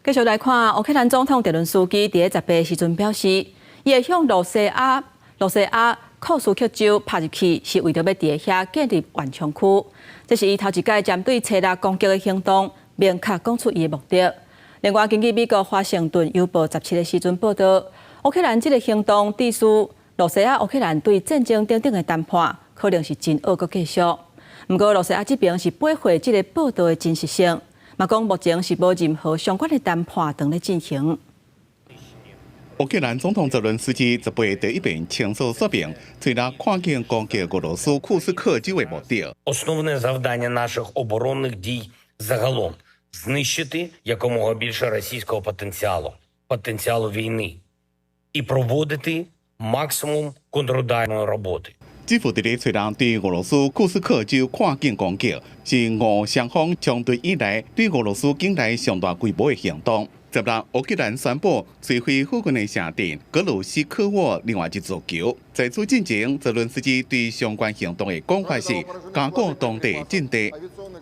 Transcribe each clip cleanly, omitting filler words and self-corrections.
繼續來看，烏克蘭總統澤倫斯基佇咧18時陣表示，伊會向羅西亞庫斯克州拍入去，是為著欲佇遐建立緩衝區。這是伊頭一擺針對策略攻擊的行動，明確講出伊的目的。另外，根據美國華盛頓郵報17的時陣報道，烏克蘭這个行動致使羅西亞、烏克蘭對戰爭等等的談判可能是真惡閣繼續。毋過，羅西亞這邊是駁回這个報道的真實性，嘛講目前是無任何相關的談判當咧進行。烏克蘭總統澤倫斯基18第一遍清楚說明，推來跨境攻擊俄羅斯庫斯克州的目的。 Основне завдання наших оборонних дій загалом – знищити якомога більше російського потенціалу, потенціалу війни і проводити максимум контрударної роботи. 這次佇咧吹人對俄羅斯庫斯克州跨境攻擊，是俄雙方衝突以來對俄羅斯境內上大規模的行動。16，烏克蘭宣布摧毀附近的城鎮格魯斯科沃另外一座橋。在此進前，澤倫斯基對相關行動的講法是加固當地陣地。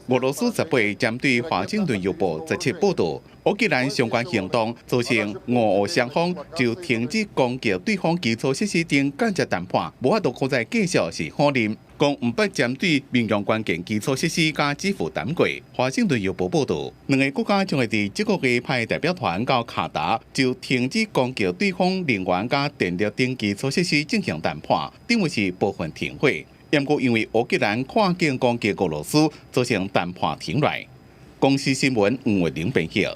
俄羅斯18針對華盛頓郵報17報道，烏克蘭相關行動造成俄烏雙方就停止攻擊對方基礎設施等間接談判，無法度閣再繼續是否認，講毋捌針對民用關鍵基礎設施佮支付談過。華盛頓郵報報道，兩个國家將會佇這個月派代表團到卡達，就停止攻擊對方能源佮電力等基礎設施進行談判，認為是部分停火。毋過因為烏克蘭跨境攻擊俄羅斯，造成談判停落。公視新聞吳慧玲編譯。